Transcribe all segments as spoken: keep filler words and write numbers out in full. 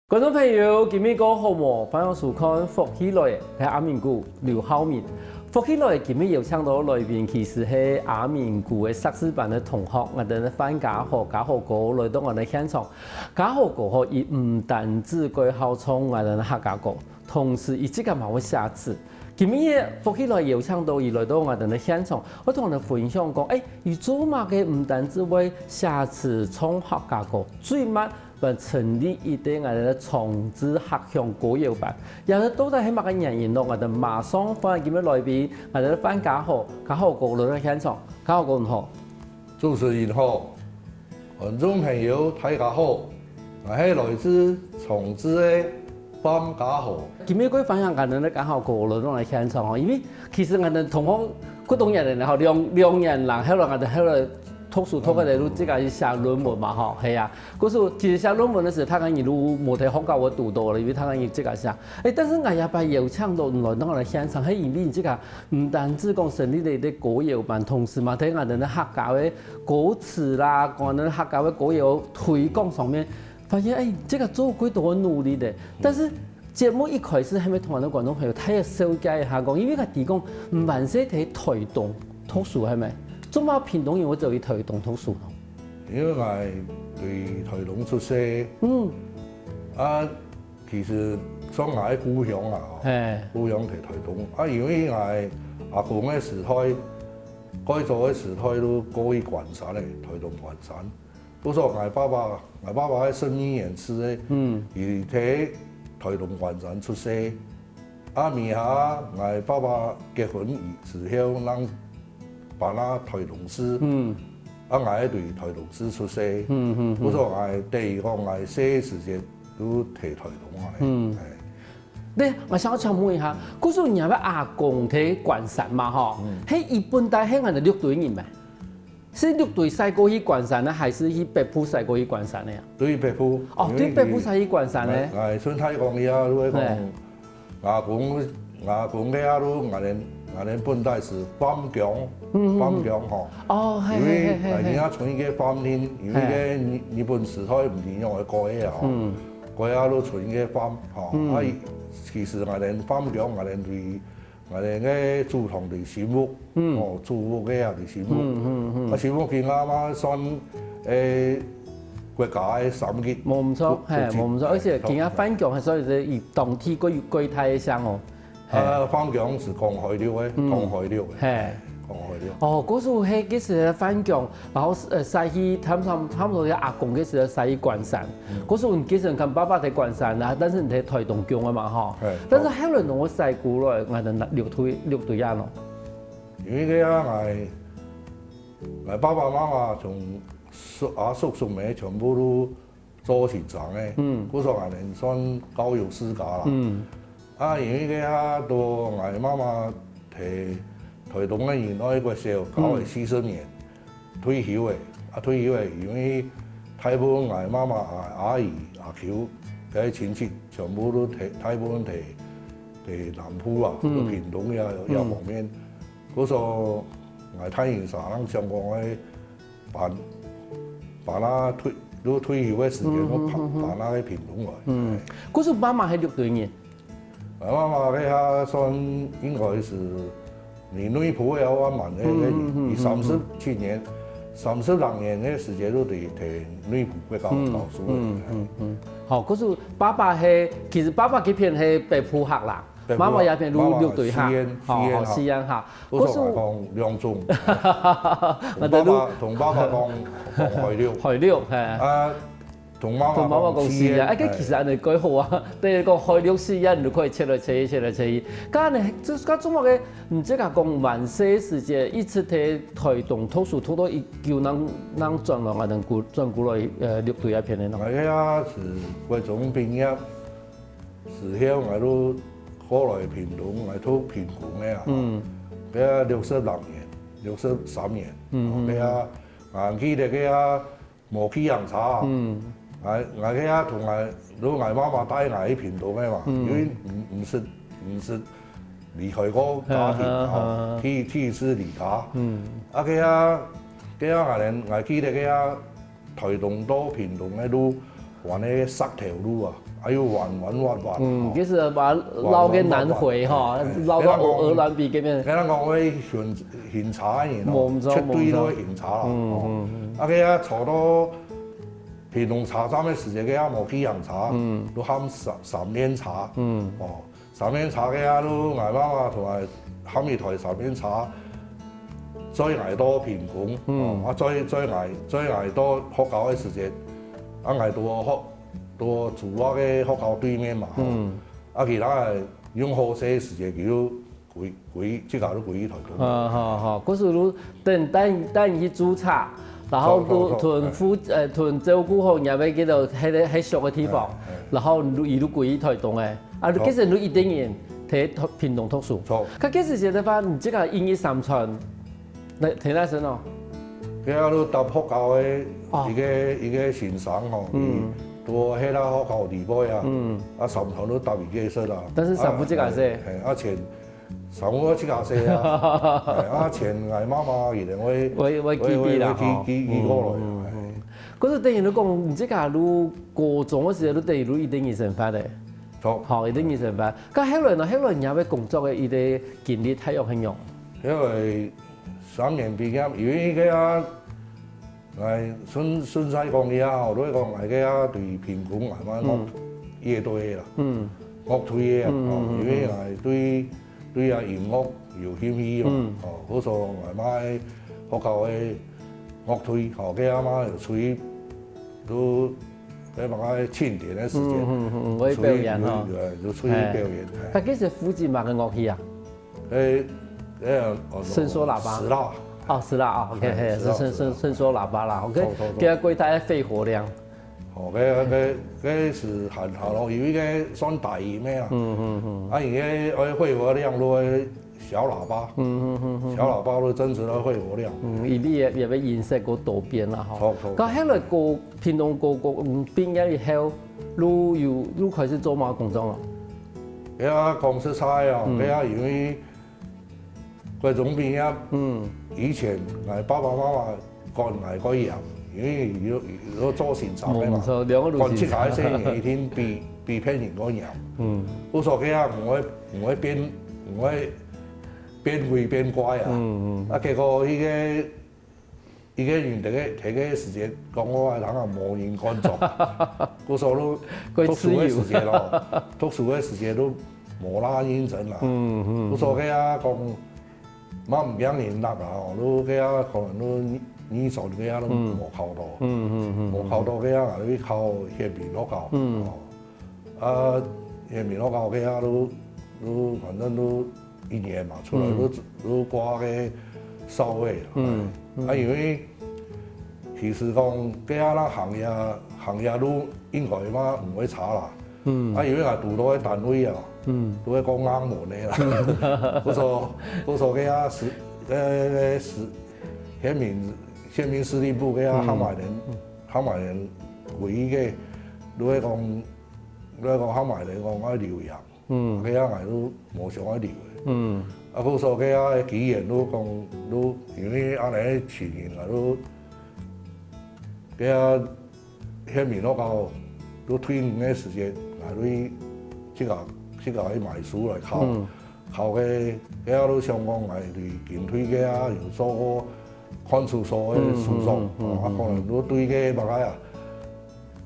觀眾朋友，今晡日過好無？歡迎收看《福氣來了》，𠊎係阿明哥劉浩明。《福氣來了》今晡日邀請到來賓，其實係阿明哥个碩士班个同學，𠊎兜范家豪，家豪哥來到𠊎兜現場。家豪哥吼，佢毋單止蓋好唱𠊎兜客家歌，同時佢自家嘛會寫詞。今晡日《福氣來了》邀請到佢來到𠊎兜現場，愛同𠊎兜分享講，欸，佢做麼个毋單止會寫詞唱客家歌，最尾 還成立一個𠊎兜个長治客鄉歌謠班。這到底係麼个原因呢？𠊎兜馬上歡迎今晡日來賓，𠊎兜范家豪，家豪哥來到現場。家豪哥你好。主持人好，觀眾朋友大家好，𠊎係來自長治个范家豪。今晡日蓋歡迎𠊎兜个家豪哥來到𠊎兜現場哦，因為其實𠊎兜同學 過多年了吼，兩，兩年啦，後來𠊎兜後來讀書讀个來，就自家去寫論文嘛吼，係啊。故所其實寫論文个時，大家人都無在學校會堵到了，因為大家人自家寫。欸，但是𠊎這擺邀請到你來到𠊎兜現場，係因為你自家毋單止講成立了一個歌謠班，同時嘛，在𠊎兜个客家个歌詞啦，講𠊎兜客家个歌謠推廣上面，發現，欸，這個做過多个努力个。但是 節目一開始，係毋係同𠊎兜觀眾朋友大約紹介一下講，因為𠊎知講，你還細在台東讀書，係毋係？做麼个屏東人會走去台東讀書呢？因為𠊎對台東出世，嗯。啊，其實算𠊎个故鄉啊，吼，係。故鄉在台東。啊，因為𠊎阿公个時代，蓋早个時代都過去關山个，台東關山。 故所𠊎爸爸，𠊎爸爸係十二年次个，嗯。佢在台東關山出世。啊，尾下𠊎爸爸結婚以後，正搬啊台東市。嗯。啊，𠊎係對台東市出世。嗯，嗯，嗯。故所𠊎等於講𠊎細時節都在台東啊。嗯。欸。對，𠊎想要請問一下，故所你个阿公在關山嘛，吼，嗯。係佢本底係𠊎兜六堆人咩？ 係六堆徙過去關山呢，還係去北部徙過去關山呢啊？對北部。哦，因為對北部徙去關山呢。𠊎，𠊎順帶講一下，就係講，係。阿公，阿公个阿路，𠊎等，𠊎等本底係范姜，嗯，嗯，嗯。范姜吼。哦，係，因為，係，係，係，係。𠊎等也從一個范人，有一個係。日，日本時代毋知仰會改个啊，吼。嗯。改啊，就從一個范，吼。嗯。啊，其實𠊎等范姜，𠊎等對 𠊎等个祖堂在新屋，嗯。哦，祖屋个啊，在新屋。嗯，嗯，嗯。啊，新屋今下嘛算，欸，國家个三級。無毋著，國，係，國際，無毋著，而且今下范姜還算係以當地最，最大个鄉哦。係。啊，范姜係講海陸个，嗯。講海陸个。係。講海陸。哦，故所係，其實范姜，然後，呃，徙去，差不多，差不多係阿公个時候徙去關山。 嗯。故所你其實跟爸爸在關山啊，但是你在台東降个嘛，吼。係。但是後來你會徙過來，𠊎等六堆，六堆啊咯。因為該下𠊎，𠊎爸爸媽媽從叔，阿叔叔姆全部都做先生个，嗯。故所𠊎等算教育世家啦。嗯。啊，因為該下到𠊎媽媽在台東个仁愛國小教了四十年， 退休个，啊，退休个，因為大部分𠊎媽媽、阿，阿姨、阿舅，該親戚全部都在，大部分在，在南部啊，嗯。屏東呀，嗯。呀方面。故所，𠊎大人儕人想講个，搬，搬啊退，都退休个時間，嗯，都搬，嗯，嗯。搬啊去屏東來。嗯。故所媽媽係六堆人。 𠊎媽媽該下算應該係離內埔个還蠻遠个，嗯，嗯，嗯，佢三十七年，嗯。三十零年个時間都在，在內埔國校教書个。嗯，嗯，嗯。好，故所爸爸係，其實爸爸該片係北埔客啦，北埔客，媽媽這片就六堆客，媽媽四縣，吼，四縣客。吼，四縣客。故所𠊎講兩種。𠊎等就同爸爸，同爸爸講，講海陸。海陸，係。啊， 同媽媽講四縣，同媽媽講四縣，哎，該其實恁樣蓋好啊。等於講海陸四縣，你就可以切來切去，切來切去。該恁樣，就，該做麼个，毋知講還細時節，一直在台東讀書，讀到一九零，零轉來，恁樣過，轉過來，呃，六堆該片个呢？𠊎个啊，係國中畢業時候，𠊎就過來屏東，𠊎讀屏工个啊。嗯。該啊，六十零年，六十三年。嗯，嗯。該啊，𠊎記得該啊， 無騎行車。嗯。𠊎，𠊎該下同𠊎，就𠊎媽媽帶𠊎去屏東个嘛，嗯。因為毋，毋識，毋識離開過家庭，哈，哈，吼，哈。第，第一次離家。嗯。啊，該下，該下𠊎連，𠊎記得該下台東到屏東个路，還係石頭路啊。還有彎彎彎彎，嗯，吼，就是把繞个南迴哈，彎彎彎彎，繞到鵝，哎，鵝鑾鼻這邊。該人講會巡，巡查个人哦，無錯，絕對都會巡查啦，無錯。嗯，哦。嗯，嗯。啊，該啊坐到屏東車站个時節，該啊無去行車，嗯。都喊三，三面車，嗯。哦，三面車該啊，都𠊎媽媽同𠊎喊一台三面車，載𠊎到屏東，嗯。哦，啊，載，載𠊎，載𠊎到學校个時節，啊，𠊎都學 到主要个學校對面嘛，吼。嗯。啊，其他个用好勢个時節，佢就歸，歸，自家就歸去台東。好，好，好，故所就等，等，等佢去註冊，然後就，著，著，著，同負，呃，同照顧好若个，叫做，該个，該熟个地方，哎，哎。然後就一路歸去台東个。啊，著。其實就一定人在屏東讀書。著。該，該時節个話，你這个一日三餐， 該，聽得識哦。該啊，就搭學校个哦。一个，一个先生吼，嗯。佢在該學校裡背啊，嗯。啊，三餐就搭佢个食啊。但是衫褲自家洗。啊，嘿，啊，錢，衫褲自家洗啊。嘿，啊，錢，𠊎媽媽一定會，會，會寄你啦，會，會寄，吼。寄，寄過來。嗯，嗯，嗯。可是等於你講，你這个就高中个時節，就等於就一定人生活个。著。吼，一定人生活。該後來呢？後來你還會工作个一个經歷，大約係仰？後來 三年畢業，因為該啊，𠊎順，順勢講一下吼，就係講𠊎該啊對屏東啊，嘛樂，嗯。樂隊个啦，嗯。樂隊个啊，嗯，吼，嗯，嗯，因為𠊎對，對啊音樂有興趣哦，嗯。吼，故所𠊎嘛係學校个樂隊，吼，該啊嘛有出去，就，該麼个慶典个時節，嗯，嗯，嗯，嗯，會表演吼。出去，有，有，有出去表演，哎。哎。該其實負責麼个樂器啊？ 誒，誒，哦，伸縮喇叭。Slide。哦，slide啊，OK，哎，嘿，是伸，slide，伸，slide。伸縮喇叭啦，OK，著，著，著。這个過大个肺活量。哦，該，該，該係還好咯，因為該算大音个啦。嗯，嗯，嗯。啊，因為愛肺活量就愛小喇叭。嗯，嗯，嗯，嗯。小喇叭就真實个肺活量。嗯，伊个，个音色較多變啦，吼。著，著，著。該後來高，屏東高，高，嗯，畢業以後，就有，就開始做麼个工作了？ 該啊，講實在哦，嗯。該啊，因為國中畢業，嗯。以前𠊎爸爸媽媽管𠊎較嚴，因為有，有做生產个嘛，嗯，所以兩个都是。管自家个細人一定比，比別人較嚴。嗯。故所該啊，毋會，毋會變，毋會變乖變乖啊。嗯，嗯。啊，結果該个 一个人在該，在該時節講話，人也無人管著。故所就，讀書个時節咯，讀書个時節就無那認真啦。嗯，嗯。故所該啊講，嘛毋驚人罵啊，吼，就該啊可能就二，二專該啊都無考到。嗯，嗯，嗯，嗯。無考到該啊，就去考縣民學校。嗯。哦。 啊，因為民樂高該下都，都反正都一年嘛，出來都，嗯。都掛个少尉啦。嗯，嗯。啊，因為其實講，該下那行業，行業都應該嘛毋會差啦。嗯。啊，因為𠊎堵到个單位啊，嗯。都會講硬文个啦。故所，故所該下是，該，該是，縣民，縣民司令部該下，嗯。客家人，嗯。客家人唯一个，都會講 來講，客家人講愛留洋，嗯。該下𠊎都無想愛留个。嗯。啊，故所該下个機緣都講，都因為恁呢个情形啊，都該下縣民學校都退伍个時節，𠊎都去自家，自家去買書來考。嗯。考个，該下都想講𠊎對軍隊該下有做過看守所个所長，嗯，嗯，嗯，啊，可能都對該麼个啊，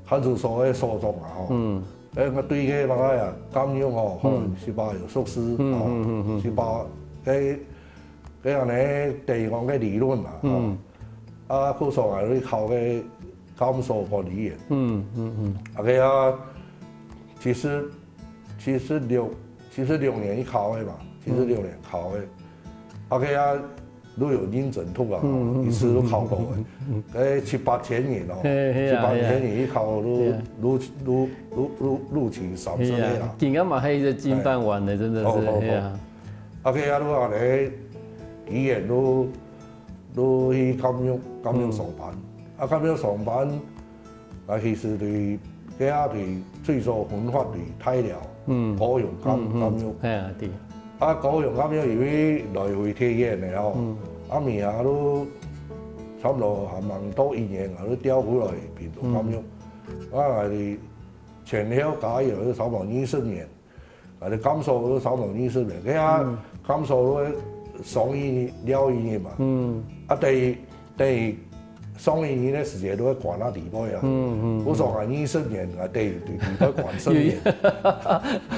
看守所个所長啊，吼。嗯。 誒，𠊎對該麼个啊，監獄吼，嗯。吼，係吧，有熟識，嗯，吼，嗯，嗯，嗯。係吧，該，該恁呢地方个理論啊，吼。嗯。啊，故所𠊎去考个監所管理員。嗯，嗯，嗯。啊，該啊，七十，七十六，七十六年去考个嘛，七十六年考个。嗯。啊，該啊， 都有認真讀啊，嗯，嗯，一次都考到个。嗯，嗯，嗯。該七八千人哦，嘿，嘿啊，七八千人去考，都，嘿啊。錄，錄，錄，錄，錄取三十个啦。嘿啊，今个嘛還係金飯碗呢，嘿。真的是，好，好，好。嘿啊。啊，該下都恁呢，機緣都，都去監獄，監獄上班。嗯。啊，監獄上班， 啊，其實對，該下對最早分發對大寮，嗯。高雄監，嗯，嗯。監獄。嘿啊，對。啊，高雄監獄因為來回忒遠了哦，嗯。啊，尾仔都差不多還吂到一年，啊，都調過來屏東監獄。嗯。啊，𠊎對前後加起來就差毋多二十年，啊，該甘肅就差毋多二十年，該下甘肅就係上一日、尞一日嘛。嗯。啊，等於，等於上一日个時節就會關啊裡背啊。嗯，嗯，嗯。故所啊，二十年啊，等於裡背關十年。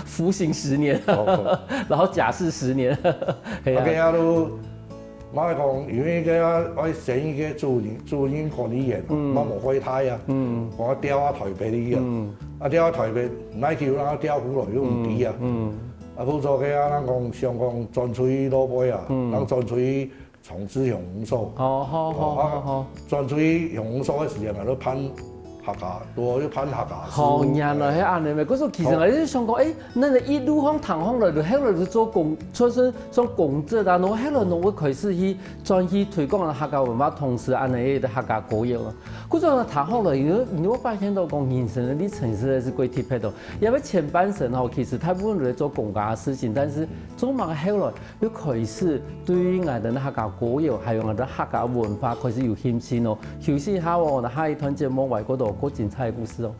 服刑十年，哦，哦。然後假釋十年。係啊。啊，該下就 嘛講，因為該下愛先一個主任，主任管理員嘛，嗯。嘛無會大啊，嗯。講調啊台北去啊，嗯。啊，調啊台北，哪久啊調回來又毋知啊。嗯，嗯。啊，故所該下人講，想講轉出去外背啊，嗯。人轉出去從事鄉公所。好，好，好，哦，啊，好，好。轉出去鄉公所个時間啊，就辦 客家，都愛辦客家事。好，原來係恁樣咩？故所其實𠊎就想講，欸，該你一路上聽下來，就後來就做公，算是算公職啊，然後後來呢，𠊎開始去轉去推廣客家文化，同時恁樣个客家歌謠啊。故所呢，聽下來，你會，你會發現到講，人生个歷程實在係幾特別个。因為前半生吼，其實大部分都在做公家个事情，但是做麼个後來 又開始對𠊎兜客家歌謠，還有𠊎兜客家文化開始有興趣哦。休息一下哦，𠊎兜下一段節目還過多過精彩个故事哦。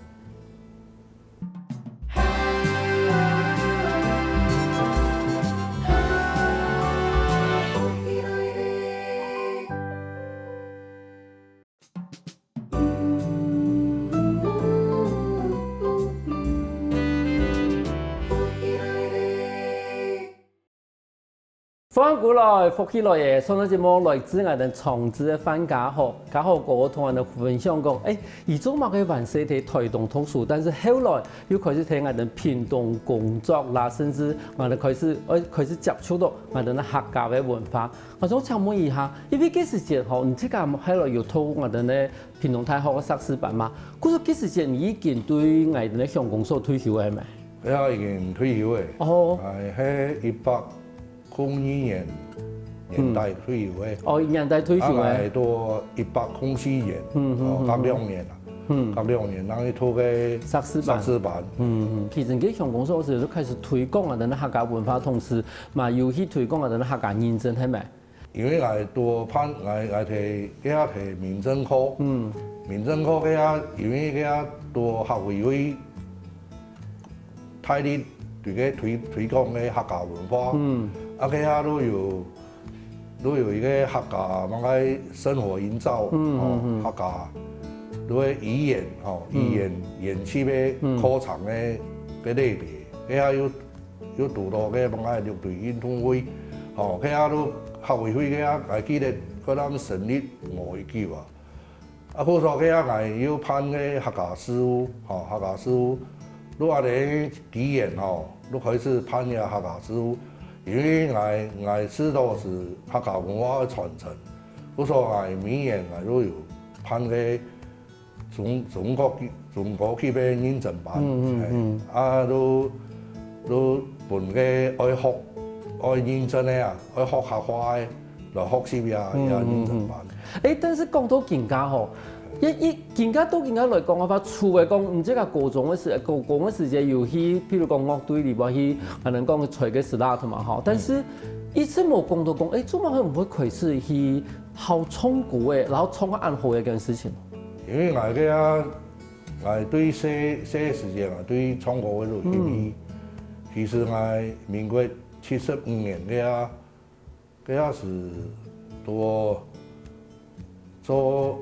歡迎轉來，福氣來了！上段節目來自𠊎兜長治个范家豪，家豪哥同𠊎兜分享講，欸，佢做麼个還細在臺東讀書，但是後來又開始在𠊎兜屏東工作啦，甚至𠊎兜開始，欸，開始接觸到𠊎兜个客家个文化。𠊎想請問一下，因為該時節吼，你自家後來有讀𠊎兜个屏東大學个碩士班嘛，故所該時節你已經對𠊎兜个鄉公所退休了無？哎呀，已經退休了。哦。哎，係一百 空二年年底退休个。哦，年底退休个。啊，𠊎到一百空四年，嗯，嗯，哦，嗯，隔兩年啊，嗯。隔兩年，然後去讀个碩士班。碩士班。嗯，嗯，其實你鄉公所時就開始推廣啊，𠊎兜客家文化，同時嘛有去推廣啊，𠊎兜客家認證，係無？因為𠊎到辦，𠊎，𠊎在，該下在民政課，嗯。民政課該下，因為該下到客委會 大力對該推，推廣个客家文化。嗯。啊，該下都有，都有一個客家麼个生活營造，嗯，哦，嗯，嗯。客家，都係語言，吼，嗯。語言研習个課程个，嗯。个類別。該下又，又堵到該麼个六堆運動會，吼，該下都客委會該下，𠊎記得該當成立無幾久啊。 啊，故所該下𠊎又辦个客家事務，吼，客家事務，就恁仔機緣吼，就開始辦這客家事務。因為𠊎，𠊎知道係客家文化个傳承，故所𠊎每年𠊎就有辦个中，中高級，中高級个認證班，嗯，嗯，嘿，嗯。啊，就，就分个愛學，愛認證个啊，愛學客話个， 來學習呀，嗯，呀，認真辦。嗯，嗯。欸，但是講到今下吼，一，一，今下到今下來講个話，除了講，你這個高中个時，高中个時節有去，譬如講樂隊裡背去，可能講吹个slide嘛吼，但是一直無講到講，欸，做麼个會開始去學唱歌个，然後唱到恁好个一件事情。因為𠊎个啊，𠊎對細，細時節啊，對唱歌个就興趣。嗯。其實𠊎民國七十五年个啊， 該下係到做，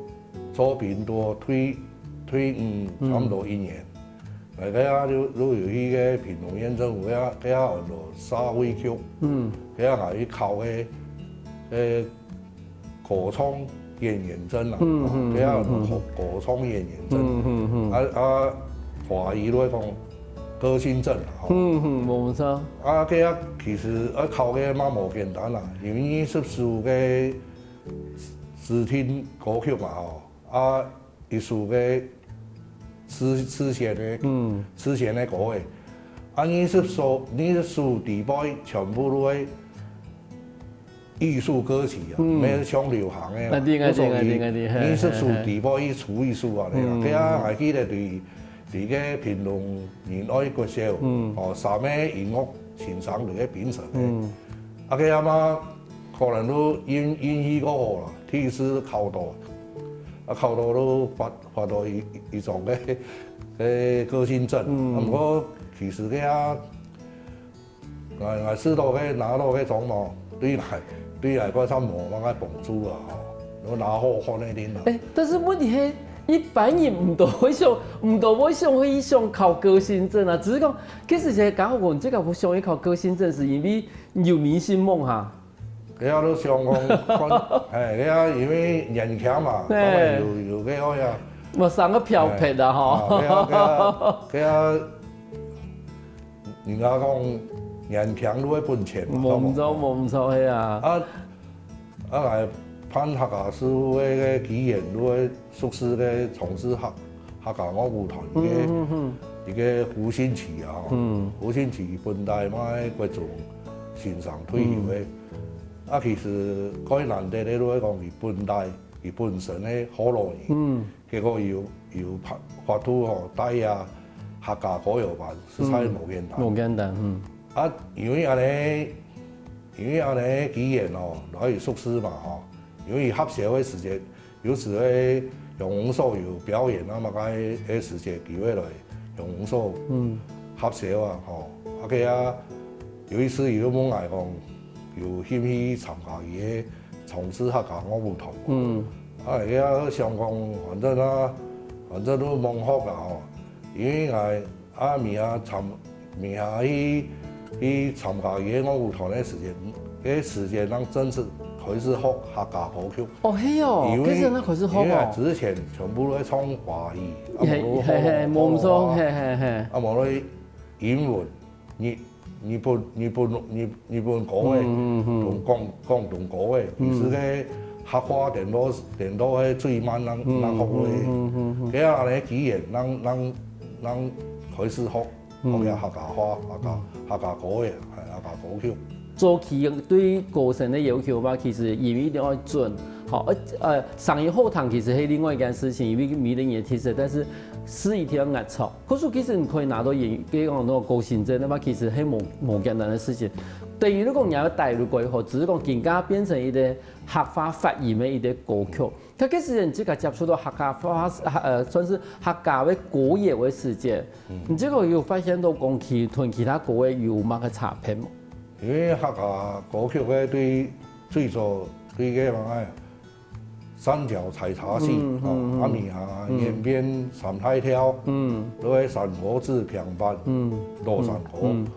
做兵到退，退伍差毋多一年。嗯。𠊎該下就，就有去該屏東縣政府該下，該下安到社會局。嗯。該下𠊎去考个，个歌唱演員證啊，嗯，嗯，該下安到歌，嗯，嗯。歌唱演員證。嗯，嗯，嗯。啊，啊，華語來講，歌星證啊，吼。嗯，嗯，無錯。啊，該下其實愛考个嘛無簡單啦，因為二十首个 指定歌曲嘛吼，啊，一首个自，自選个，嗯。自選个歌个，啊，二十首，二十首底背全部都係藝術歌曲啊，嗯。毋係像流行个啦。𠊎知，𠊎知，𠊎知，𠊎知，嘿，二十首底背一首一首啊，嘿，嘿。嗯。該下𠊎記得對，對个屏東仁愛國小，嗯。哦，三个音樂先生對个評審个。嗯。啊，該下嘛， 可能都運，運氣較好啦，第一次考到，啊，考到都發，發到一，一張个，个个个性症。嗯。毋過其實个啊，𠊎，𠊎試著个，拿著个種無，對𠊎，對𠊎个生活無麼个幫助啊，吼。我拿好好个定啊。欸，但是問題係，一般人毋都會想，毋都會想去想考個性症啊，只是講，其實係剛好講，這個會想去考個性症，是因為有迷信夢哈。 佢啊都想講，看，嘿，佢啊因為年輕嘛，嘿。當然有，有个愛啊。嘛生个漂泊啊，吼。啊，佢啊，佢啊，佢啊，人家講年輕就會本錢嘛，無毋著，無毋著，係啊。啊，啊，來辦客家事務个，个機緣，就會熟識个從事客，客家樂舞團个，嗯，嗯，嗯。一个胡新奇啊，吼。嗯。胡新奇本來嘛，國中先生退休个。嗯。 啊，其實蓋難得个，就係講佢本來，佢本身个學老人，嗯。結果有，有法，法度吼，帶啊客家歌謠班，實在無簡單。嗯，無簡單，嗯。啊，因為恁呢，因為恁呢機緣哦，來熟識嘛吼，因為合燒个時節， 有時个鄉公所有表演啊嘛，該个時節機會來鄉公所，嗯。合燒啊，吼。啊，佢啊，有一次佢就問𠊎講，有興趣參加佢个從事客家樂舞團無？嗯。啊，佢啊想講，反正啊，反正都罔學啦，吼。因為𠊎 啊，尾下參，尾下去，去參加佢个樂舞團个時節，个時節正正式開始學客家歌曲。哦，係哦，因為，該時正開始學哦。因為啊，之前全部都在唱華語，啊，嘿，無，嘿，嘿，無，無錯，嘿，嘿，嘿。啊，無，英文、日，日本，日本，日，日本歌个，嗯，嗯，嗯。同廣，廣東歌个，嗯。其實个客話顛倒，顛倒个最慢，正，嗯，正學个。嗯，嗯，嗯，嗯。該樣个機緣，正，正，正開始學。 嗯。學个客家話、客家，嗯。客家歌个，係，客家歌曲。早期對歌聲个要求嘛，其實音一定愛準，吼，呃，呃，聲音好聽其實係另外一件事情，因為每個人个特色，但是字一定愛押著。可是其實你可以拿到演，比如講那種歌星證，那麼其實係無，無簡單个事情。等於如果你要帶入過以後，只是講更加變成一個客話發音个一個歌曲。 該个時間你自家接觸到客家話，呃，算是客家个歌謠个時節，嗯。你這個有發現到講其，同其他歌个有麼个差別無？因為客家歌曲个對，最早對个嘛，哎，三角採茶戲，嗯，哦，嗯，嗯。啊，尾下，嗯。演變三大調，嗯。都係山歌子、平板，嗯。老山歌。嗯，嗯。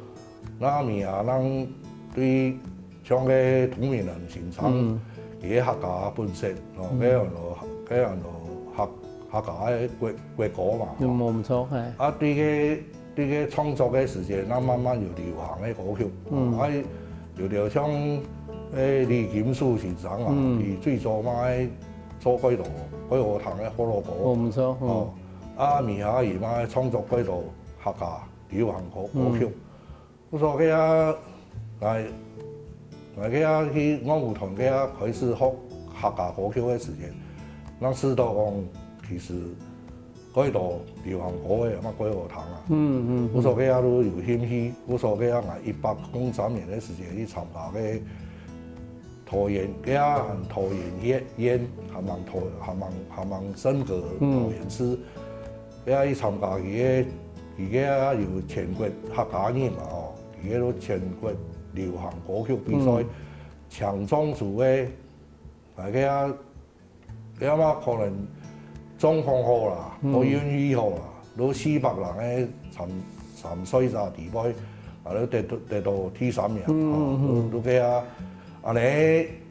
那尾下人對像个杜明仁先生，嗯。佢个客家本色，吼，嗯。該安到，該安到客，客家个國，國歌嘛，嗯，吼。無錯，嘿。啊，對个，對个創作个時節，那慢慢有流行个歌曲，嗯。啊，有條像，誒，李金淑先生啊，嗯。佢最早嘛做幾多，幾多堂个福佬歌，無錯，嗯。哦，啊，尾下佢嘛創作幾多客家流行歌，嗯。歌曲。 故所該下，𠊎，𠊎該下去樂舞團該下開始學客家歌曲个時間，正試著講，其實，該兜流行歌个嘛，蓋好聽啊。嗯，嗯，嗯。故所該下都有興趣，故所該下𠊎一百空三年个時間去參加个 桃園，該下還桃園縣，縣，還吂桃，還吂，還吂升格，嗯。桃園市。該下去參加佢个，佢个有全國客家人嘛吼，佢个都全國流行歌曲比賽，嗯。搶眾主个，啊，該下 該下嘛可能狀況好啦，嗯。都運氣好啦，都四百人个參，參賽者裡背，啊，都得到，得到第三名，嗯，吼，嗯，嗯。都，都該下，恁呢，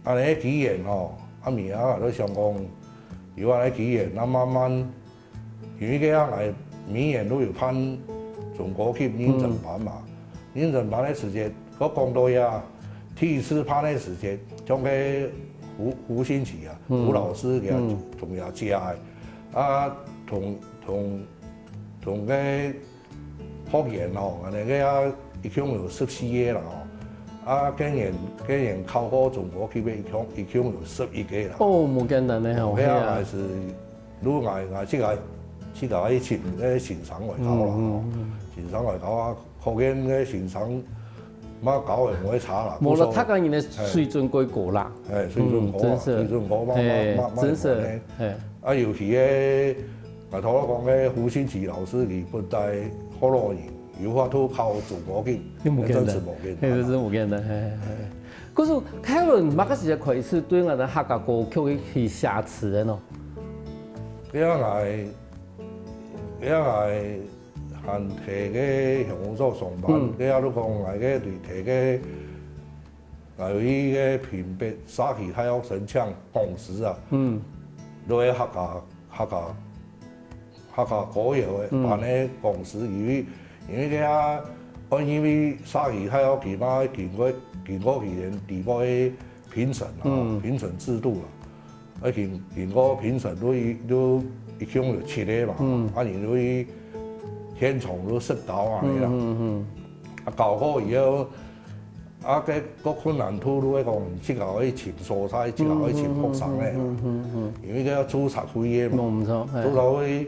恁呢个機緣吼，啊，尾下啊，都想講，有恁呢个機緣，那慢慢，因為該下𠊎每年都有辦中高級認證班嘛，嗯。認證班个時節，我講到呀， 第一次辦个時節，像个胡，胡新奇啊，嗯。胡老師佢啊，嗯。同佢借个，啊，同，同，同个學員哦，恁呢个啊，一共有十四个啦哦。啊，今年，今年考過中高級个一共，一共有十一个啦。哦，無簡單个吼，該啊，係啊。還係 如果𠊎，𠊎自家，自家去尋該先生來教啦，嗯，嗯，嗯。先生來教啊，可見該先生嘛教个毋會差啦，無啦，故所，他个人个水準過高啦。嘿，水準高啊，嗯，真是。水準高，慢慢，嘿，慢慢，真是，慢慢，嘿。啊，尤其个，啊，頭先講个胡新奇老師，佢本來學老人，有法度考中高級，你無簡單，真係無簡單啊。嘿，真係無簡單，嘿，嘿，嘿。故所，Kevin，麼个時節開始對𠊎兜客家歌曲去寫詞个呢？該𠊎，該𠊎還在該鄉公所上班，嗯。該下就講𠊎个對在該 𠊎有去該屏北社區大學申請講師啊，嗯。落去客家，客家，客家歌謠个，嗯。辦个講師，因為，因為該下，因為社區大學佢嘛經過，經過佢个地方个評審啊，嗯。評審制度啊，啊經，經過評審都一，都一共有七个嘛，嗯。啊你就去現場都實習啊，嗯，嗯，嗯。啊，教好以後， 啊，該个困難度就係講，你自家愛尋所在，自家愛尋學生个啦。嗯，嗯，嗯，嗯，嗯。因為該愛註冊費个嘛。無錯，嘿。註冊費，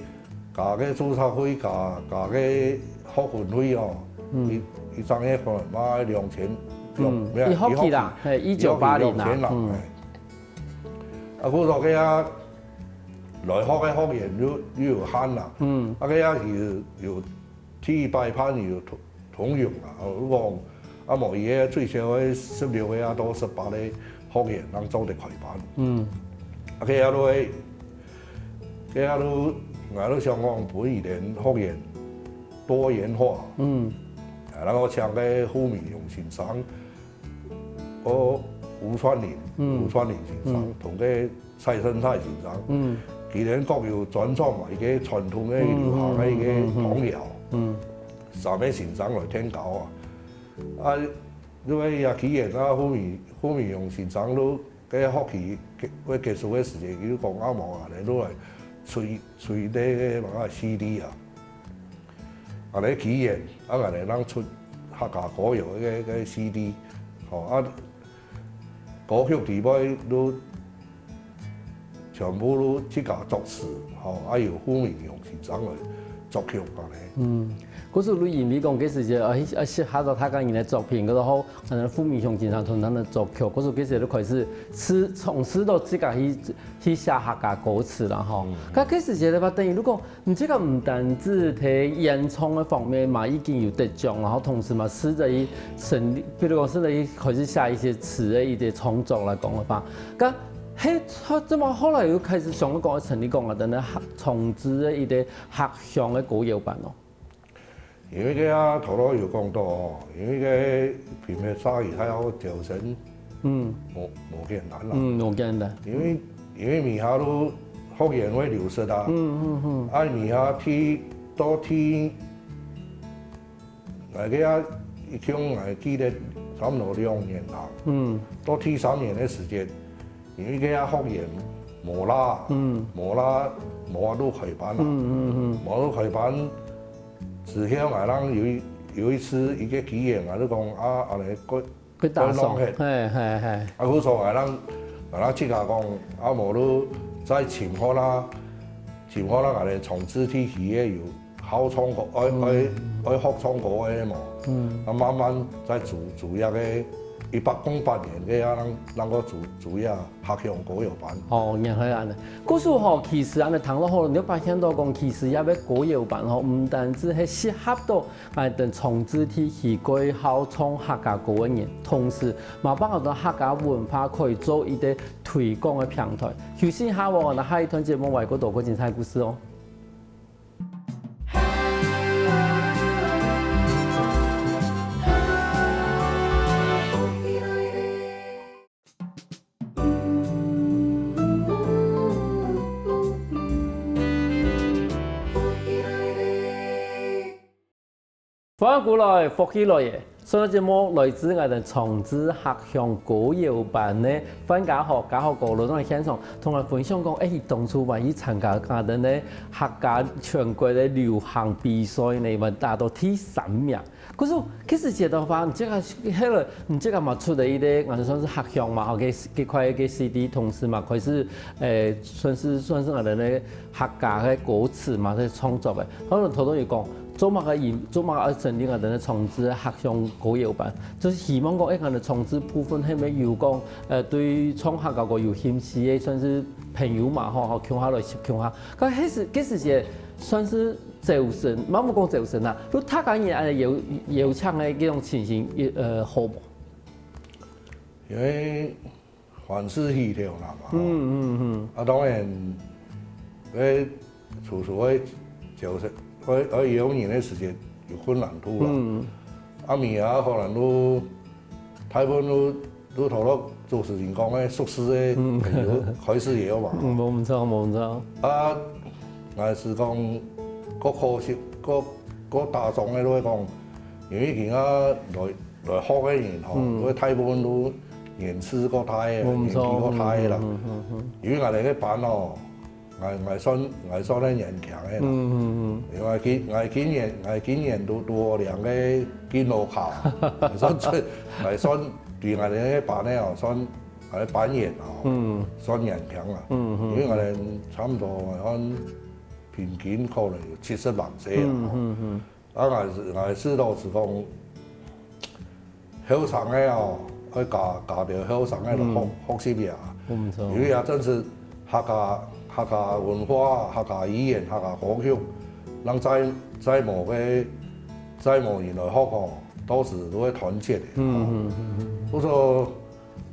加个註冊費，加，加个學分費哦，嗯。一，一張月可能嘛兩千，嗯，兩，一學期啦，嘿，一九八零啦，一學期兩千啦，嗯。嘿。啊，故所該下，來學个學員又，又有限啦。嗯。啊，該下有，有 第一擺辦有通，通用啊，講，啊無佢个最少个十六个啊到十八个學員正做得開班。嗯。啊，該下就，該下就，𠊎就想講，分佢等學員多元化。嗯。啊，然後請个胡明雄先生，哦，吳川林，嗯。吳川林先生，嗯。同个 蔡生蔡先生，嗯。佢等各有專長嘛，一个傳統个、流行个、一个童謠，嗯。三个先生來聽教啊。啊，因為也既然啊，胡明，胡明雄先生都該學期結，會結束个時節，佢就講啊無啊，你都來催，催這个麼个C D啊。啊，你既然啊，𠊎等正出客家歌謠个，个C D，吼，啊， 歌曲底背都全部都自家作詞，吼，啊由胡明雄先生來作曲恁呢。嗯，故所你因為講該時節，啊，啊，寫下到客家人个作品，故所好，可能胡明雄先生同佢个作曲，故所該時就開始試，嘗試到自家去，去寫客家歌詞啦，吼。嗯，嗯。該該時節个話，等於如果 你這个毋單止在演唱个方面嘛已經有得獎，然後同時嘛，試著去成立，比如講試著去開始寫一些詞个一些創作來講个話，該，嘿，這麼後來又開始想講成立講啊，等等重製个一個客鄉个歌謠版哦。因為該啊，頭頭有講到哦，因為該屏東社區還有招生，嗯。無，無簡單啦。嗯，無簡單。因為，因為尾下都學員會流失啊。嗯，嗯，嗯。啊，尾下第，到第，𠊎該啊，一共𠊎記得差不多兩年啦。嗯。到第三年个時節，因為該啊學員無啦，嗯。無啦，無法度開班啦。嗯，嗯，嗯。無法度開班，之後𠊎正有一，有一次一個機緣，𠊎就講啊，恁呢，過 佢打爽，過弄忒。嘿，嘿，嘿。啊，故所𠊎人，𠊎人自家講，啊，無就再尋看啊，尋看啊，𠊎等重製地區个有好唱歌，愛，嗯。愛，愛學唱歌个無？嗯。啊，慢慢再組，組一個一百空八年个啊，人，人个組，組一個客鄉歌謠班。哦，原來恁呢。故所吼，其實恁呢談落後，你就發現到講，其實這個歌謠班吼，毋單止係適合到 𠊎等重製地區該好唱客家歌个人，同時嘛幫𠊎等客家文化可以做一個推廣个平台。休息一下，𠊎等下一段節目還有更多个精彩故事哦。 歡迎歸來，福氣來了！上段節目來自𠊎等重製客鄉歌謠班个范家豪，家豪哥來到現場，同𠊎分享講，欸，佢當初還去參加𠊎等个客家全國个流行比賽呢，還拿到第三名。 可是，其實這个話，你這個，後來，你這個嘛出了一個，𠊎等算係客鄉嘛，吼，該，該塊个CD，同時嘛，開始，欸，算係，算係𠊎等个客家个歌詞嘛，在創作个。可能頭頭有講，做麼个人，做麼个愛成立𠊎兜个長治客鄉歌謠班，就係希望講，欸，𠊎兜長治部分係毋係有講，呃，對唱客家歌有興趣个，算係朋友嘛，吼，吼，共下來共下。該該時，該時節算係招生，毋好講招生啦，就大家人恁樣邀，邀請个這種情形，呃，好無？因為 凡事起頭難嘛，吼。嗯，嗯，嗯。啊，當然，該初初愛招生，愛，愛邀人个時節有困難度啦。嗯。啊，尾仔可能都，大部分都，都透過主持人講个熟識个朋友開始邀嘛。嗯，無毋著，無毋著。啊，𠊎係講，較可惜，較，較打中个就係講，因為今下來，來學个人吼，嗯。都大部分都年紀較大个，無毋著，年紀較大个啦。嗯，嗯，嗯，嗯。因為𠊎兜个班哦，𠊎，𠊎算，𠊎算係年輕个啦。嗯，嗯，嗯。因為今，𠊎今年，𠊎今年都，都兩个敬老卡，算最，𠊎算對𠊎兜个班个哦，算，𠊎个班員哦，嗯。算年輕啦。嗯，嗯，因為𠊎兜差毋多，𠊎看平均可能有七十零歲啦，嗯，吼。嗯，嗯。 啊，𠊎係，𠊎係老實講，後生个哦，愛加，加兜後生个學，嗯。學習呀。無毋著。因為啊，真係客家，客家文化、客家語言、客家歌曲，人再，再無个，再無人來學吼，到時都會斷絕个。嗯，嗯，嗯，嗯。所以說，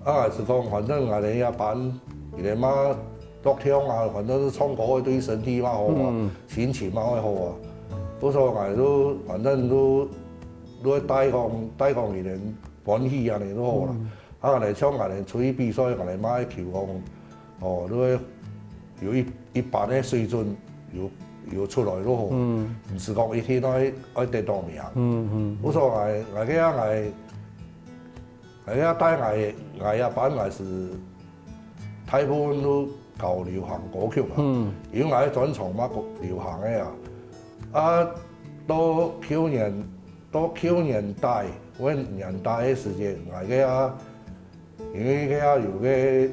啊，𠊎係講，反正𠊎兜這班，佢兜嘛著涼啊，反正係唱歌會對身體嘛好啊，嗯。心情嘛會好啊。所以說𠊎就反正就，就帶講，帶講佢兜歡喜恁樣就好啦。嗯。啊，𠊎兜像𠊎兜出去比賽，𠊎兜嘛愛求講，哦，就會有一，一般个水準有，有出來就好。嗯。毋係講一定愛，愛得著名。嗯，嗯。所以說𠊎，𠊎个啊，𠊎 𠊎也帶𠊎，𠊎也班𠊎係大部分都教流行歌曲啊，嗯。因為𠊎个專長嘛流行个啊。啊，到舊年，到舊年底，舊年底个時節，𠊎个啊，因為个啊有个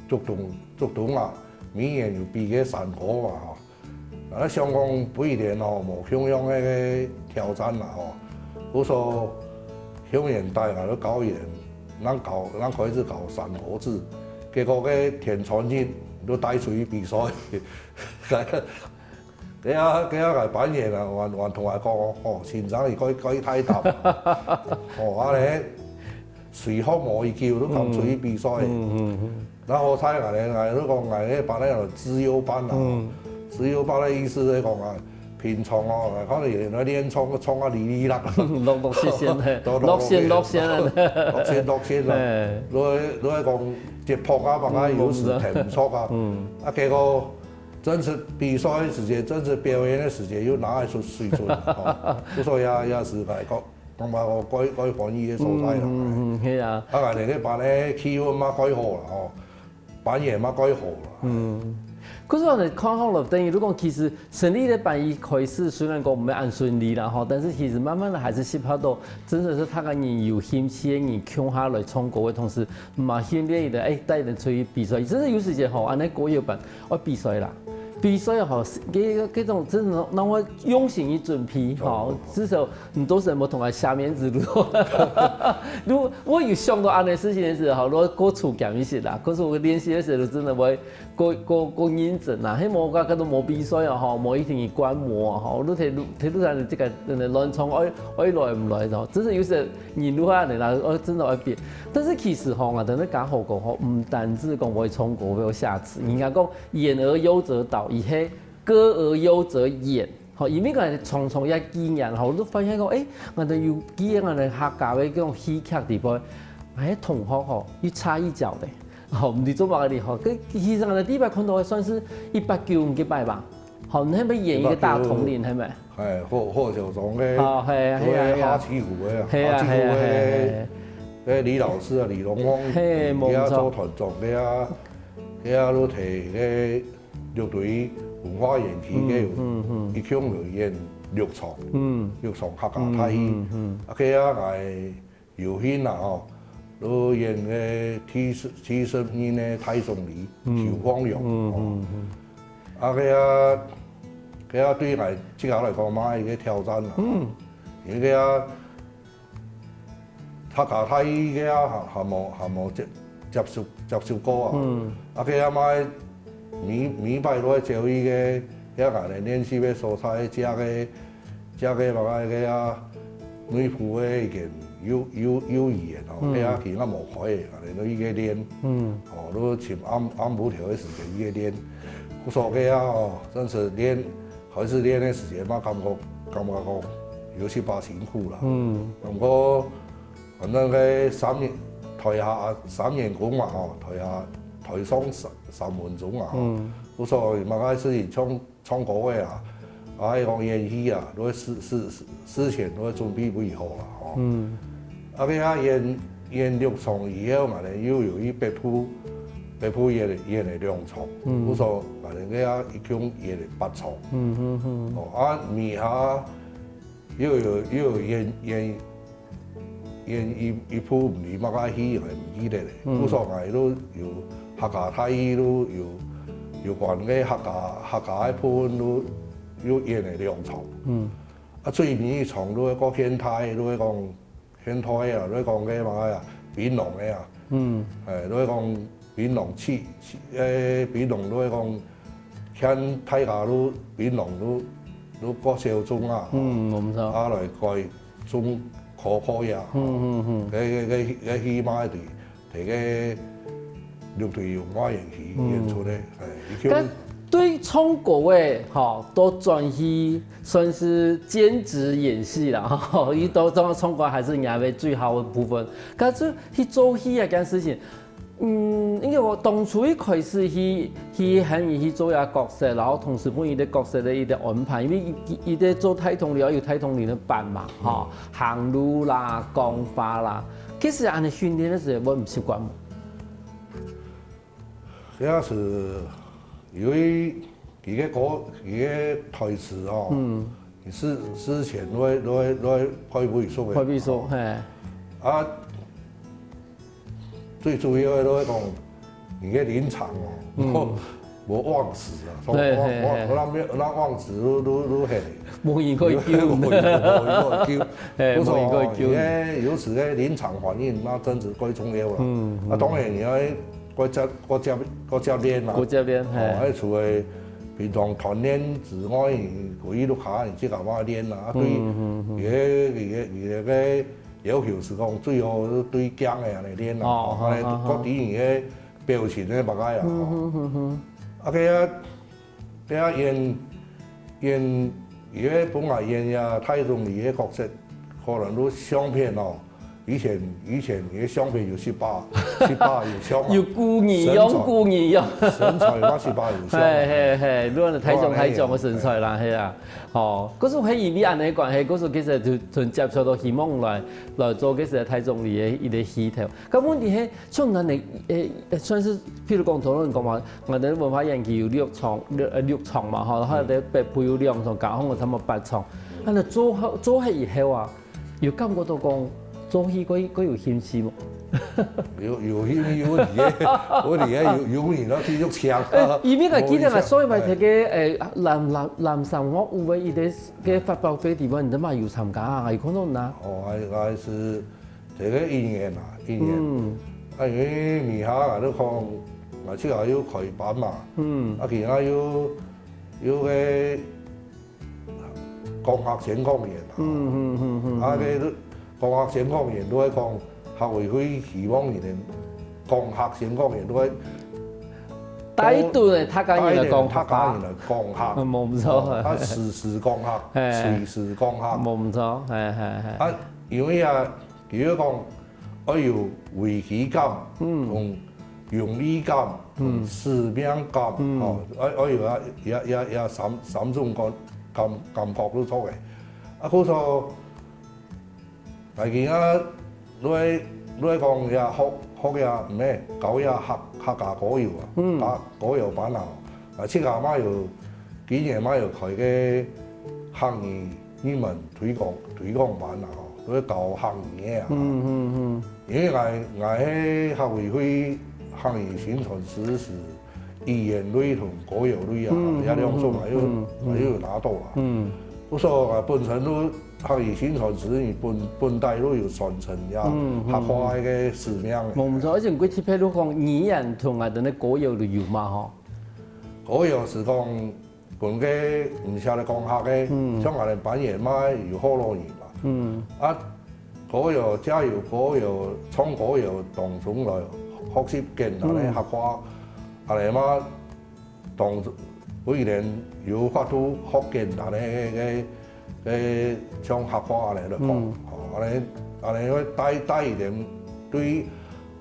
竹東，竹東啊，每年有比个山歌嘛吼， 啊，想講每年吼，無共樣个，个挑戰啦吼。故所舊年底𠊎就教佢，正教，正開始教山歌仔，結果个天穿日就帶出去比賽。該下，該下𠊎班員啊，還，還同𠊎講，吼，先生你過，過大膽，吼，恁樣，隨學無幾久就敢出去比賽。嗯，嗯，嗯。 然後𠊎，𠊎，𠊎就講𠊎个班个資優班啊，嗯。資優班个意思係講啊，平常哦，可能有人練唱，唱啊哩哩啦，落，落線線，嘿，落，落線，落線啊。落線，落線啊。嘿。就係，就係講節拍啊，麼个有時停毋著啊。嗯。啊，結果真實比賽个時節，真實表演个時節，又拿得出水準，吼。所以也，也係來講， 同埋𠊎蓋，蓋歡喜个所在啦。嗯，嗯，嗯，係啊。啊，𠊎兜个班个氣氛嘛蓋好啦，吼，班員嘛蓋好啦。嗯。可是𠊎看好了，等於如果其實成立个班一開始，雖然講毋係恁順利啦，吼，但是其實慢慢个還是吸引到，真的是大家人有興趣个人共下來唱歌个同時，嘛訓練佢兜，欸，帶佢兜出去比賽。真的有時節吼，恁樣歌謠班愛比賽啦，比賽吼，這，這種真的讓𠊎用心去準備，吼，至少 你都係無同𠊎下面子路。如果𠊎有想到恁樣个事情个時候，𠊎過粗簡一些啦，可是𠊎練習个時候真的會過，過，過認真啦。係無，𠊎，𠊎都無比賽啊，吼，無一定去觀摩啊，吼，𠊎都睇路，睇路上的這個真的亂唱，愛，愛來毋來的，真是有時人都會恁樣啦，哦，真的愛變。但是其實吼，𠊎等下講好講吼，毋單止講會唱歌，會有下次，人家講演而優則導，佢係歌而優則演。 吼，因為𠊎常常也紀念，吼，𠊎就發現講，欸，𠊎兜有紀念𠊎兜客家个這種戲劇底背，𠊎个同學吼，又插一腳的，吼，毋知做麼个哩，吼，該其實𠊎兜第一擺看到个算是一八九五該擺吧，吼，你係毋係演一個大統領，係毋係？哎，霍，霍小松个，哦，係啊，係啊，係啊。下西湖个啊，係啊，下西湖个，係啊，係啊，係啊。个李老師啊，李龍旺，嘿，佢啊做團長个啊，佢啊都提个 六堆文化園區个有，嗯，嗯，嗯。一共有演六場，嗯。六場客家大戲。嗯，嗯，嗯。啊，該下𠊎有幸啊吼，就演个第十，第十任个大總理，嗯。邱放陽，嗯，吼。嗯，嗯。啊，該下，該啊對𠊎自家來講嘛一個挑戰啊。嗯。因為該啊，客家大戲該啊還還無還無接接觸接觸過啊。嗯。啊該啊嘛，每每擺都愛走去該該啊𠊎等練習个所在，食个食个嘛該啊，內埔个一間幼幼幼兒園哦，嗯。該啊佢啊無開个，𠊎等都去該練。嗯。哦，都尋暗暗晡頭个時間去該練。故所該啊哦，真係練。 開始練个時間嘛，感覺感覺講有一把辛苦啦。嗯。毋過反正該三年台下三年功嘛吼，台下台上三三分鐘啊吼。嗯。故所嘛開始唱唱歌个啊，啊愛講演戲啊，都愛事事事前都愛準備備好啦吼。嗯。 啊該啊演演六場以後，𠊎等又有去北部北部演演个兩場，嗯。故所𠊎等該啊一共演个八場。嗯哼哼。哦，啊尾下又有又有演演演一一部毋知麼个戲，𠊎毋記得咧。嗯。故所𠊎都有客家大戲都有有關个客家客家个部分都又演个兩場。嗯。啊最尾一場都係講現代，都係講 現代啊，你講个嘛啊，檳榔个啊，嗯。誒，你講檳榔七七，誒，檳榔你講，像大家都檳榔都都過少種啊，嗯，無錯。啊來改種可可呀，嗯嗯嗯。該該該該起碼對，對个六堆有外延去演出个，誒，一共該對唱歌个吼，都轉去算是兼職演戲啦，吼，佢都唱唱歌還係若个最好个部分。可是去做戲啊，這件事情，嗯，因為𠊎當初一開始去去喊佢去做一個角色，然後同時分佢个角色个一個安排，因為佢佢佢在做大統領，要有大統領个扮嘛，吼，行路啦，講話啦，其實恁樣訓練个時候，𠊎毋習慣。 這係因為佢个歌，佢个台詞哦，嗯。佢事事前都會都會都會配背熟个。配背熟，嘿。啊，最主要个都係講，你个臨場哦，嗯。無無忘詞啊，嘿嘿嘿。無無無忘詞都都都係。無人可以救。無人可以救。嘿，無人可以救。因為有時个臨場反應，那真係最重要啦。嗯，啊，當然你愛 過接過接過接練啦。過接練，嘿。哦，還除了平常團練之外，可以落下你自家嘛練啦。啊，對，嗯嗯嗯。佢个佢个佢个个要求係講最好對鏡个恁樣練啦。哦，哦，哎，好好好。各地你个表情个大概啊。嗯哼哼哼。啊，佢啊，佢啊演演，佢个本來演呀，太宗个角色，可能都相片哦。 以前以前个相片有十八，十八有像啊。有古人樣，身材，古人樣。身材嘛十八有像啊。嘿嘿嘿，你看大眾大眾个身材啦，嘿啊。哦，可是係因為恁樣个關係，可是其實就從接觸到希望來來做其實大眾个一個系統。該問題係，像恁樣，誒，誒，算是，譬如講，頭先講嘛，𠊎等文化園區有六場，六呃六場嘛，吼，然後在北部有兩場，加上差不多八場，恁樣做好做好以後啊， 有感覺到講做戲過過有興趣無？有有興趣，有佇个，有佇个有有人啊繼續搶。誒，因為𠊎記得啊，無意思。上一擺在个誒南南南山我有个一個个發表會地方，你都嘛有參加啊，有看到哪？哦，還還係這個因緣啊，因緣。嗯。啊，因為尾下啊，你講，啊，這個又開班嘛，嗯。啊，其他又又个 講客宣講員啊。嗯嗯嗯嗯。啊，該講客宣講員都係講客委會希望佢等講客宣講員都係帶動个客家人來講客。帶動客家人來講客。嗯，無毋著。哦，啊，時時講客，嘿。隨時講客。無毋著，嘿嘿嘿。啊，因為啊， 佢會講愛有危機感，嗯。同榮譽感，嗯。同使命感，嗯。吼，愛愛有啊，也也也三三種感感感覺都著个。啊，故所，大家啊，來來講也學學也毋係，教也客客家歌謠啊，嗯。客歌謠班啊，啊，自家嘛有今年嘛有開个客語 語文推廣推廣班啊，吼，都係教客語个啊。嗯嗯嗯。因為𠊎𠊎係客委會客語宣傳司時，語言類同歌謠類啊，嗯，這兩種啊，嗯，又，嗯，嗯。又有拿到啦。嗯。所以啊，本身都客語薪傳師，你本，本底都有傳承呀，嗯，嗯，客話个使命个。無錯，而且佢特別都講語言同𠊎等个歌謠都有嘛吼。歌謠係講，本个毋曉得講客个，嗯。像𠊎等班員嘛有學老人嘛。嗯。啊，歌謠，藉由歌謠，唱歌謠當中來學習簡單个客話，嗯。啊，恁樣嘛， 當，有一年有法度學簡單个，个，个，像客話恁樣來講，嗯。吼，恁樣，恁樣會帶，帶一點對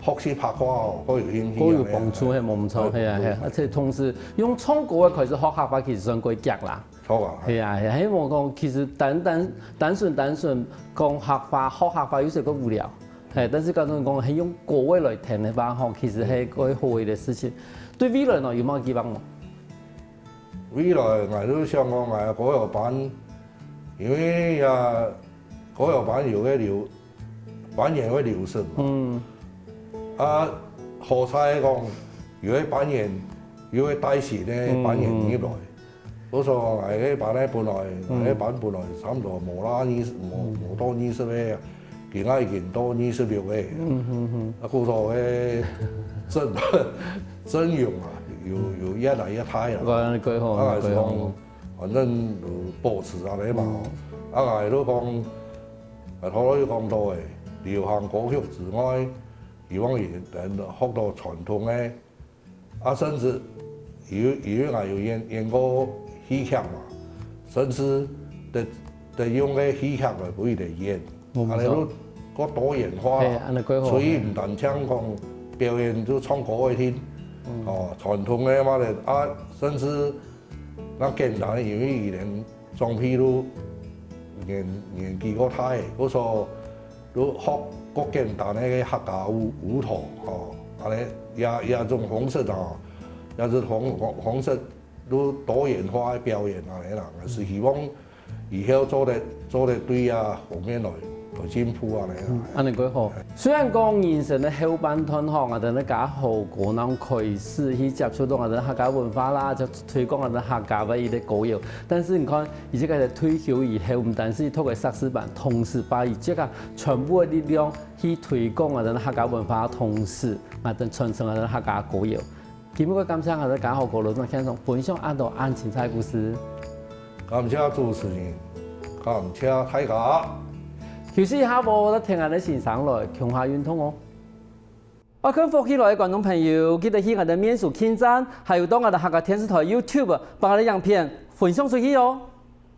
學習客話吼，會有興趣恁樣。會有幫助，係無毋著，對，係啊，係啊。對。而且同時用唱歌个開始學客話，其實算過遽啦。著啊。係啊，係啊，希望講，其實單，單，單純，單純講客話，學客話有時會無聊。 嘿，但是假使講係用歌仔來聽个話吼，其實係過好个事情。對未來呢，有麼个期望無？未來𠊎都想講𠊎个歌謠班，因為呀，歌謠班有个流，班員會流失嘛。嗯。啊，好彩講，有个班員，有个帶新个班員入來。嗯，嗯。 所以𠊎个班呢，本來，嗯。𠊎个班本來差毋多無啦，二十，無，嗯。無到二十个，今下已經到二十六个。嗯，嗯，嗯。啊，故所个陣，陣容啊，有，有越來越大啦。𠊎恁樣講吼，啊，𠊎係講，恁樣講吼。反正就保持恁樣嘛。嗯。啊，𠊎都講，啊，頭先有講到个，流行歌曲之外，希望佢等學到傳統个 啊，甚至有，有𠊎有演，演過戲劇嘛，甚至得，得用个戲劇來分佢等演，無錯。恁樣都過多元化啦。嘿，恁樣過好。所以毋單淨講表演就唱歌个聽，嗯。哦，傳統个嘛咧，啊，甚至 該簡單个，因為佢等長輩都年，年紀過大个，故所都學過簡單个客家舞，舞蹈，吼，恁樣也，也種方式啊，也係方，方式都多元化个表演恁樣啦，係希望以後做得，做得對這方面來，來進步恁樣啦。嗯，恁樣過好。 雖然講人生个後半段吼，𠊎等个家好可能開始去接觸到𠊎等客家文化啦，就推廣𠊎等客家个一個歌謠。但是你看，佢這個退休以後，毋單止讀个碩士班，同時把佢這個全部个力量去推廣𠊎等客家文化，同時𠊎等傳承𠊎等客家歌謠。 今晡日感謝𠊎等家好哥羅總先生分享恁多恁精彩个故事。感謝主持人，感謝大家。休息一下，無得聽𠊎等先生來，共下運動哦。愛看福氣來个觀眾朋友，記得去𠊎等面書網站，還有到𠊎等客家電視台YouTube，把𠊎等影片分享出去哦。